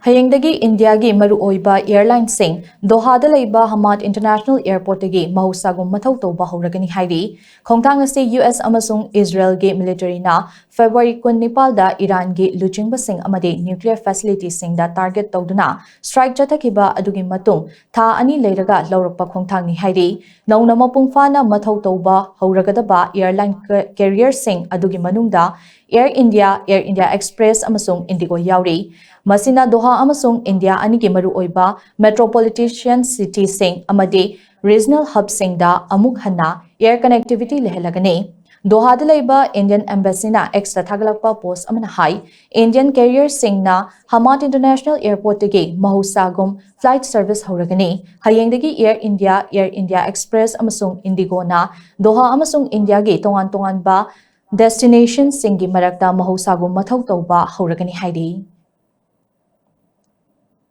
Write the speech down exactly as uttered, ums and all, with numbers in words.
ꯍꯌꯦꯡꯗꯒꯤ ꯏꯟꯗꯤꯌꯥꯒꯤ ꯃꯔꯨꯑꯣꯏꯕ airlineꯁꯤꯡ ꯗꯣꯍꯥꯗ ꯂꯩꯕ ꯍꯃꯥꯗ International Airportꯇꯒꯤ ꯃꯍꯧꯁꯥꯒꯨꯝ ꯃꯊꯧ ꯇꯧꯕ ꯍꯧꯔꯒꯅꯤ ꯍꯥꯏꯔꯤ꯫ ꯈꯣꯡꯊꯥꯡ ꯑꯁꯤ ꯌꯨ ꯑꯦꯁ ꯑꯃꯁꯨꯡ ꯏꯖꯔꯦꯜꯒꯤ militaryꯅ February ꯀꯨꯟꯅꯤꯄꯥꯜꯗ ꯏꯔꯥꯟꯒꯤ ꯂꯨꯆꯤꯡꯕꯁꯤꯡ ꯑꯃꯗꯤ nuclear facilityꯁꯤꯡꯗ target ꯇꯧꯗꯨꯅ strike ꯆꯠꯊꯈꯤꯕ ꯑꯗꯨꯒꯤ ꯃꯇꯨꯡ ꯊꯥ ꯑꯅꯤ ꯂꯩꯔꯒ ꯂꯧꯔꯛꯄ ꯈꯣꯡꯊꯥꯡꯅꯤ ꯍꯥꯏꯔꯤ꯫ ꯅꯧꯅ ꯃꯄꯨꯡ ꯐꯥꯅ ꯃꯊꯧ ꯇꯧꯕ ꯍꯧꯔꯒꯗꯕ airline carrierꯁꯤꯡ ꯑꯗꯨꯒꯤ ꯃꯅꯨꯡꯗ Air India, Air India Express ꯑꯃꯁꯨꯡ IndiGo ꯌꯥꯎꯔꯤ꯫ ꯃꯁꯤꯅ ꯗꯣꯍꯥ ꯑꯃꯁꯨꯡ ꯏꯟꯗꯤꯌꯥ ꯑꯅꯤꯒꯤ ꯃꯔꯨꯑꯣꯏꯕ metropolitan cityꯁꯤꯡ ꯑꯃꯗꯤ regional hubꯁꯤꯡꯗ ꯑꯃꯨꯛ ꯍꯟꯅ air connectivity ꯂꯩꯍꯜꯂꯒꯅꯤ꯫ ꯗꯣꯍꯥꯗ ꯂꯩꯕ Indian Embassyꯅ Xꯇ ꯊꯥꯒꯠꯂꯛꯄ post ꯑꯃꯅ ꯍꯥꯏ, Indian carrierꯁꯤꯡꯅ ꯍꯃꯥꯗ International Airportꯇꯒꯤ ꯃꯍꯧꯁꯥꯒꯨꯝ flight service ꯍꯧꯔꯒꯅꯤ꯫ ꯍꯌꯦꯡꯗꯒꯤ Air India, Air India Express ꯑꯃꯁꯨꯡ IndiGoꯅ ꯗꯣꯍꯥ ꯑꯃꯁꯨꯡ ꯏꯟꯗꯤꯌꯥꯒꯤ ꯇꯣꯉꯥꯟ ꯇꯣꯉꯥꯟꯕ destinationꯁꯤꯡꯒꯤ ꯃꯔꯛꯇ ꯃꯍꯧꯁꯥꯒꯨꯝ ꯃꯊꯧ ꯇꯧꯕ ꯍꯧꯔꯒꯅꯤ ꯍꯥꯏꯔꯤ꯫